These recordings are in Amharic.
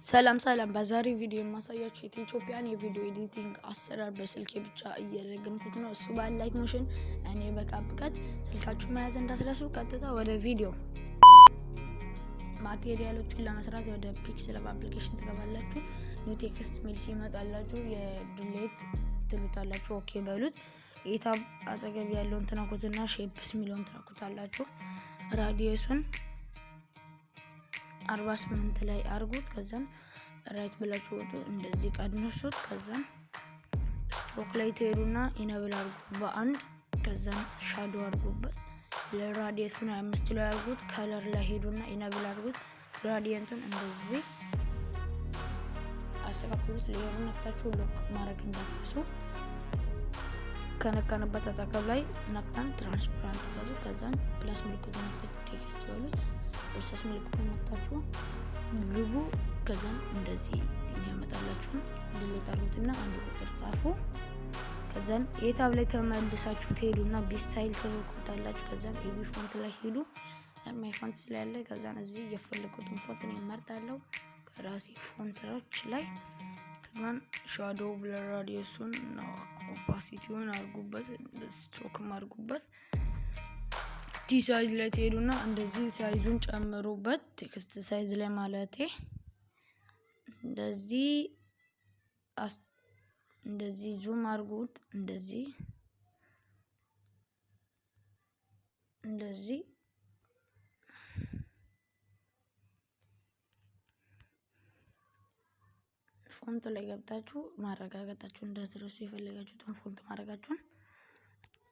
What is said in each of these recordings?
ሰላም ሰላም፣ በዛሬው ቪዲዮ የማሳያችሁ የኢትዮጵያን የቪዲዮ editing አሰራር በስልኬ ብቻ እየደገምኩት ነው። እሱ በ Alight Motion፣ እኔ በ CapCut። ስልካችሁ መያዝ እንዳትረሱ። ቀጥታ ወደ ቪዲዮ። Material ኦቹን ለመስራት ወደ PixelLab application ትገባላችሁ። New text ሚል ሲመጣላችሁ የ delete ትሉታላችሁ። Okay በሉት። የ tab አጠገብ ያለውን ትነኩትና shapes የሚለውን ትነኩታላችሁ። Radius ኡን 48 ላይ አርጉት። ከዛም right ብላችሁ ወጡ። እንደዚህ ቀንሱት። ከዛም ስትሮክ ላይ ትሄዱና enable አርጉ በአንድ፣ ከዛም shadow አርጉበት። ለ radius ኡን 25 ላይ አርጉት። Color ላይ ሄዱና enable አርጉት። Gradient ኡን እንደዚህ አስተካክሉት። Layer ኡን ነክታችሁ lock ማድረግ እንዳትረሱ። ከነካንበት አጠገብ ላይ ነክተን transparent በሉት። ከዛን plus ምልክቱን ነክታችሁ text በሉት። እርሳስ ምልክቱን ነክታችሁ ግቡ። ከዛን እንደዚህ የሚያመጣላችሁን delete አድርጉትና አንድ ቁጥር ጻፉ። ከዛን የ tab ላይ ተመልሳችሁ ትሄዱና B style ትነኩታላችሁ። ከዛን AB font ላይ ሄዱ። My font ስላለ ከዛን እዚህ የፈለጉትን font ነው እመርጣለሁ ከራሴ font ኦች ላይ። ከዛን shadow፣ blur፣ radius ኡን እና opacity ውን አድርጉበት፣ ስትሮክም አድርጉበት። T size ላይ ትሄዱና እንደዚህ size ኡን ጨምሩበት። Text size ላይ ማለቴ። እንደዚህ zoom አድርጉት። እንደዚህ እንደዚህ font ላይ ገብታችሁ ማረጋገጣችሁ እንዳትረሱ፣ የፈለጋችሁትን font ማድረጋችሁን።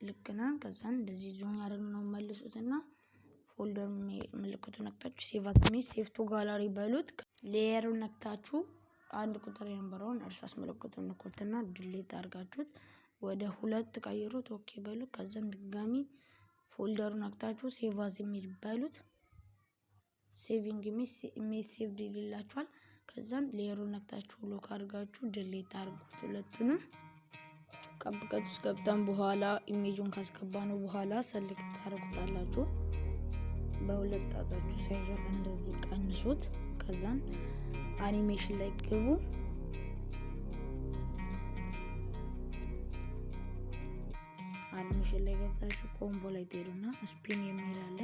ልክ ነን። ከዛን እንደዚህ zoom ያደረግነው መልሱትና folder ምልክቱ ነክታችሁ save as image፣ save to gallery በሉት። Layer ኡን ነክታችሁ አንድ ቁጥር የነበረውን እርሳስ ምልክቱን ንኩትና delete አድርጋችሁት ወደ ሁለት ቀይሩት። Okay በሉት። ከዛን ድጋሚ folder ኡን ነክታችሁ save as image በሉት። Saving image፣ image saved ይልላችኋል። ከዛን layer ኡን ነክታችሁ lock አድርጋችሁ delete አድርጉት ሁለቱንም። CapCut ውስጥ ገብተን በኋላ image ኡን ካስገባነው በኋላ select ታደርጉታላችሁ። በሁለት ጣታችሁ size ኡን እንደዚህ ቀንሱት። ከዛን አኒሜሽን ላይ ግቡ። አኒሜሽን ላይ ገብታችሁ combo ላይ ትሄዱና spin የሚል አለ።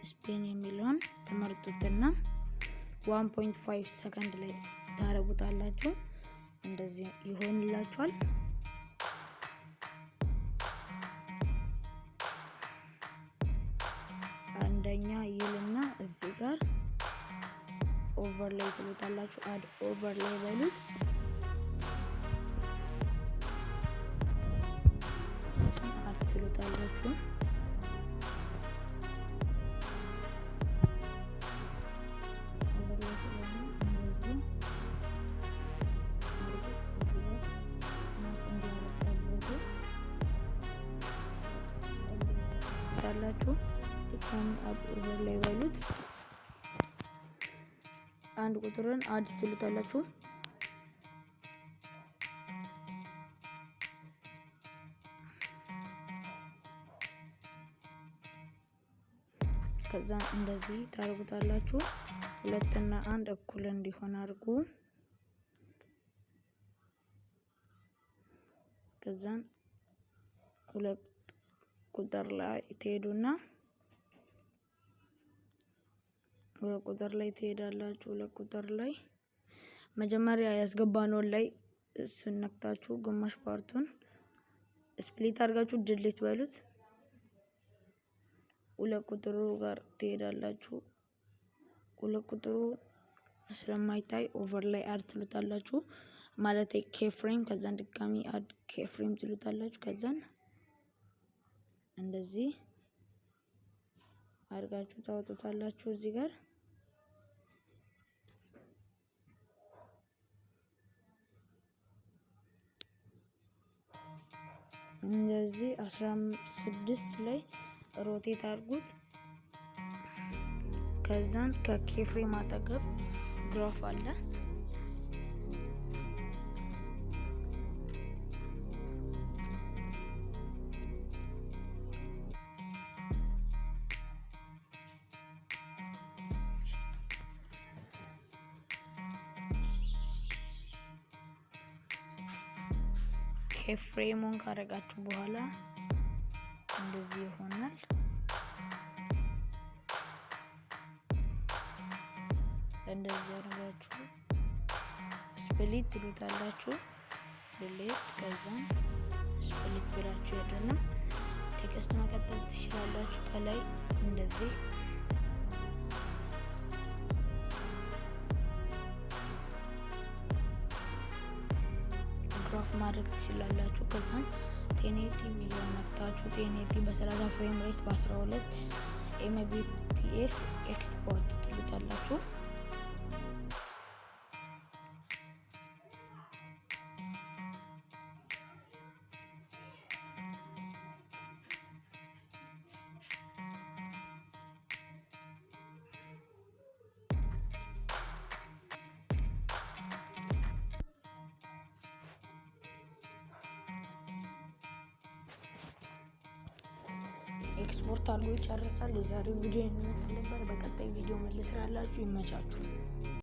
Spin የሚለውን ትመርጡትና 1.5 ሰከንድ ላይ ታረጉታላችሁ። እንደዚህ ይሆንላችኋል። አንደኛ ይልና እዚህ ጋር overlay ትሉታላችሁ። Add overlay በሉት። Add ትሉታላችሁ። Overlay ስለሆነ እንደዚህ አድርጉት። እዚህ ጋር ማክ እንዲያደርግ ታላችሁ። ድጋሚ add overlay በሉት። አንድ ቁጥርን add ትሉታላችሁ። ከዛ እንደዚህ ታደርጉታላችሁ። ሁለትና አንድ እኩል እንዲሆን አድርጉ። ከዛን ሁለት ቁጥር ላይ ትሄዱና ሁለት ቁጥር ላይ ትሄዳላችሁ። ሁለት ቁጥር ላይ መጀመሪያ ያስገባነውን ላይ እሱን ነክታችሁ ግማሽ part ኡን split አድርጋችሁ delete በሉት። ሁለት ቁጥሩ ጋር ትሄዳላችሁ። ሁለት ቁጥሩ ስለማይታይ overlay add ትሉታላችሁ። ማለት keyframe፣ ከዛን ድጋሚ add keyframe ትሉታላችሁ። ከዛን እንደዚህ አድርጋችሁ ታወጡታላችሁ እዚህ ጋር። እንደዚህ 16 ላይ rotate አድርጉት። ከዛን ከ keyframe አጠገብ graph አለ። Keyframe ኡን ካረጋችሁ በኋላ እንደዚህ ይሆናል። እንደዚህ አድርጋችሁ split ትሉታላችሁ። Delete፣ ከዛም split ብላችሁ ያለና text መቀጠል ትችላላችሁ። ከላይ እንደዚህ crop ማድረግ ትችላላችሁ። ከዛም 1080 የሚለውን ነክታችሁ 1080 በ30 frame rate በ12 Mbps export ትሉታላችሁ። ኤክስፖርት አድርጎ ይጨርሳል። የዛሬው ቪዲዮ የሚመስል ነበር። በቀጣይ ቪዲዮ መልስላላችሁ። ይመቻችሁ።